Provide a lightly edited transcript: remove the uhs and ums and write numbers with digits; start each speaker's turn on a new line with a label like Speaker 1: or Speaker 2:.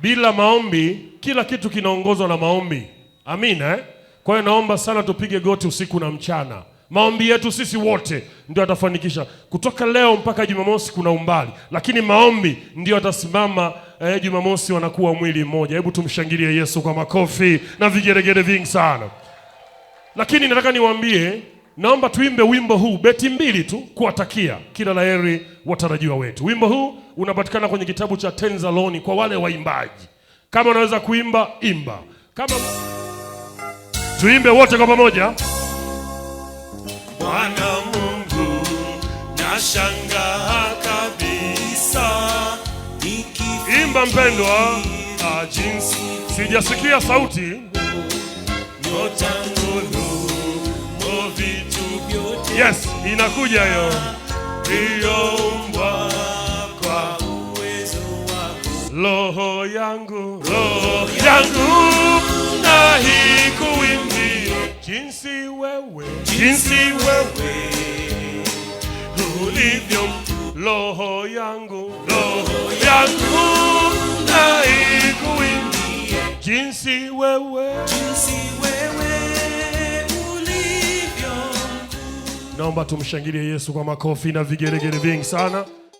Speaker 1: Bila maombi, kila kitu kinaongozwa na maombi. Amina, eh? Kwa hiyo naomba sana tupige goti usiku na mchana. Maombi yetu sisi wote ndio atafanikisha. Kutoka leo mpaka Jumamosi kuna umbali, lakini maombi ndio atasimama. Jumamosi wanakuwa mwili mmoja. Hebu tumshangilie Yesu kwa makofi na vigeregere vingi sana. Lakini nataka niwaambie, naomba tuimbe wimbo huu beti mbili tu kuwatakia kila la heri watarajiwa wetu. Wimbo huu unapatikana kwenye kitabu cha Tenzaloni kwa wale waimbaji. Kama unaweza kuimba, imba. Kama tuimbe wote kwa pamoja.
Speaker 2: Bwana Mungu, nashangaa kabisa.
Speaker 1: Imba mpendwa, ah, jinsi sijasikia sauti.
Speaker 2: Nyota, ngurumo, vitu vyote
Speaker 1: Yes, inakuja hiyo.
Speaker 2: vilioumbwa kwa uwezo wako.
Speaker 1: Roho yangu, roho yangu na ikuimbie jinsi wewe ulivyo. Roho yangu na ikuimbie jinsi wewe
Speaker 2: Jinsi wewe ulivyo.
Speaker 1: Naomba tumshangilie Yesu kwa makofi na vigelegele vingi sana.